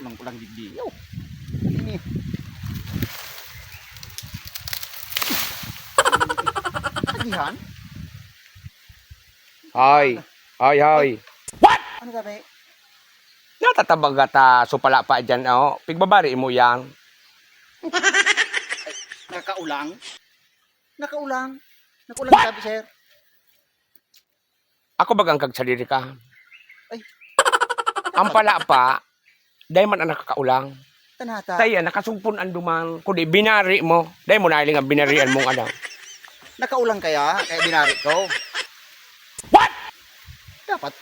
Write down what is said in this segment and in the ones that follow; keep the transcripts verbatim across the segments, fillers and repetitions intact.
Ulang-ulang digdi. Yo. Ini. Agihan? Hoy! Hoy, hoy! What? Ano sabi? Natatabag ka ta supala pa dyan, oh. Pigbabari mo yan. Nakaulang? Nakaulang? Nakaulang What? Sabi, sir? Ako bagang kagsadiri ka. Ay. Ang palapa, dai man an nakakaulang. Tanata. Taya, nakasugpon an duman, kundi binari mo. Dai mo nahiling ang binarian mong ano. Nakaulang kaya, kaya binari ko. What? Dapat,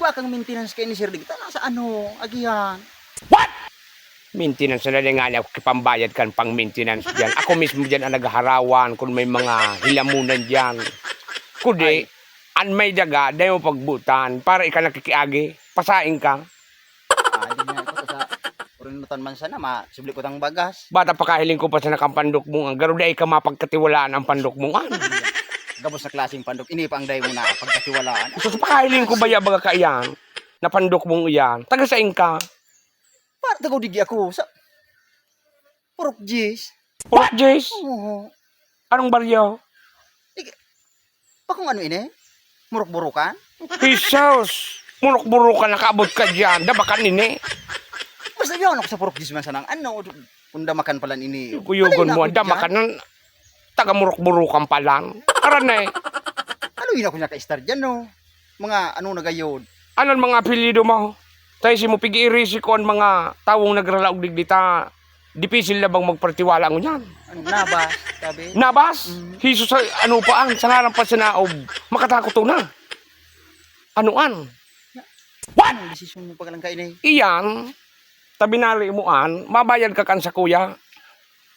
gwa kang maintenance kay ni Sir Digta. Nasa ano, agihan. What? Maintenance na lang nga ako kipambayad kan pang maintenance dyan. Ako mismo dyan ang naghaharawan kung may mga hilamunan dyan. Kundi, Ay. An may daga, dai mo pagbutan, para ika nakikiagi, pasaing ka. Ah, di na ito sa Orinutan man sana, ma-, subli ko tang bagas. Bata pakahiling ko pa sana kan pandok mong an, garo dai ka mapagkatiwalaan an pandok mong an. Gabos na klaseng pandok, ini pa ang dai mo na pagkatiwalaan. Sus, pakahiling ko baya baga kaiyan, na pandok mong iyan. Taga sain ka? Para taga Digdi ako, sa Purok Jis. Purok Jis? Oo. Anong baryo? Ig-, pa kung ano ini? Murok-burukan? Jesus! Murok-burukan, nakaabot ka diyan. Dabakan ini. Basta yun, ako sa Purok Jis man sanang ano, kung damakan pala ini. Kuyugon mo, ang damakan ng taga Murok-burukan pa lang. Aran na eh. Ano yun ako naka-star dyan, no? Mga ano na gayod. Anong mga apelyido mo? Tayo si mo pig-iirisi ko ang mga tawong nagralaog digdi ta. Dipisil na bang magpartiwala ngunyan? Anong Nabas, sabi? Nabas? Mm. Jesus, ay, ano pa an, sa ngaran pa sinaob, makatakot na. Ano an? What? Anong desisyon mo pa lang kainay? Iyan, tabinali mo an, mabayad ka kan sa kuya.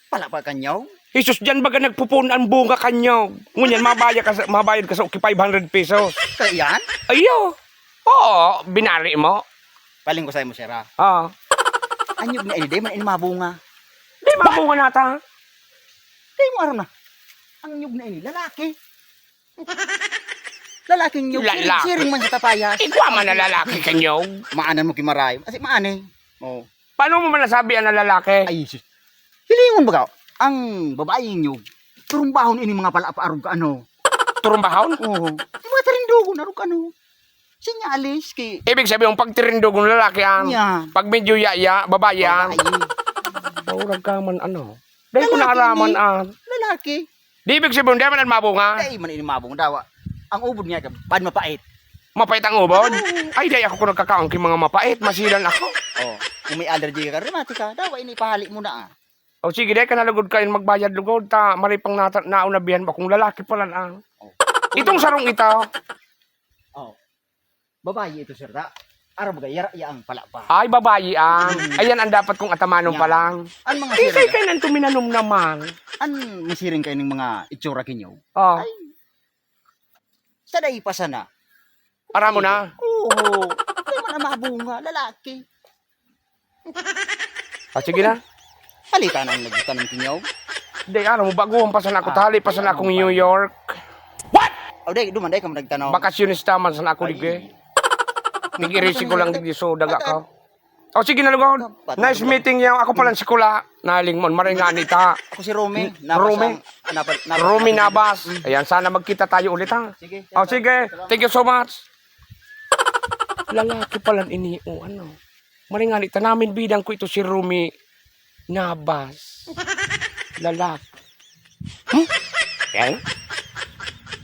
Pala pa kanyaw? Jesus, diyan baga nagpupun ang bunga kanyaw. Ngunyan, mabaya ka sa, mabayad ka sa okay five hundred pesos. Kaya yan? Ayo. Oo, binari mo. Paling ko sa'yo mo, sir, ha? Oo. Anyog na ini, di man ini mabunga. Di mabunga nata. Di mo aram na. Ang nyog na ini, lalaki. Lalaking nyog, Lalaki. Siring, siring man sa tapayas. Igwa man na lalaki ka nyog. Maanan mo kimaray. Kasi maani. Oh. Paano mo man nasabi ang lalaki? Ay, sus. Hilingon baga, ang babaeng nyog, turumbahon ini mga pala paarog ka ano. Turumbahon? Oo. Yung mga tarindugon, arog ka ano. Sinyalis ki Ibig sabihin, pag tirindog ng lalaki yan, Yan. Pag medyo yaya, babae yan. Babae. Maurag ka man, ano. Dahil ko Lalaki naaraman, ni-, ah. Lalaki. Di ibig sabihin, di man ang mabunga. Dai man ini mabunga, dawa. Ang ubod niya, bad mapait. Mapait ang ubod? Oo. Ay, dai ako kung nagkakaon ki mga mapait. Masilan ako. Oh, kung may allergy ka, rheumatic ka, dawa ini ipahali mo na, ah. O sige, dai ka na lugod kayo magbayad lugod, ta maripang nata-, naunabihan mo akong lalaki pala, ah. Oh. Itong sarong ito. Oh. Babayi ito, sir, ta? Arog baga, yara iya ang pala pa. Ay, babayi ang. Hmm. Ayan ang dapat kong atamanon Yan. Pa lang. An mga Isay sir, ka nang tuminanom naman. An masiring kayo ng mga itsura kinyo. Oh. Ay, sa dai pa sana. Ara mo na? Oo. Di man ang mabunga, lalaki. Ah, sige na. Halika nang nagtanom kinyo. Di, ano mo, baguhan pa sana ako, Ah, tali pa ay, sana ano akong pa? New York. What? Oh, di, duman, di ka man nagtanom. Bakasyonista man sana ako, Ay. Dige. Nag-irisi ko lang, Dige, so, daga ka. Oh, sige na, lugod. Nice meeting niyo. Ako pala si Kula. Naling mo, maring nga nita. Ako si Romy. Romy. Nabas ang, napa-, napa-, Romy Nabas. Mm. Ayan, sana magkita tayo ulit, ha? Sige, Oh, sir. Sige. Salamat. Thank you so much. Lalaki pala ini, o ano. Maring nga nita namin, bidang ko ito si Romy Nabas. Lalaki. Hmm? Yan?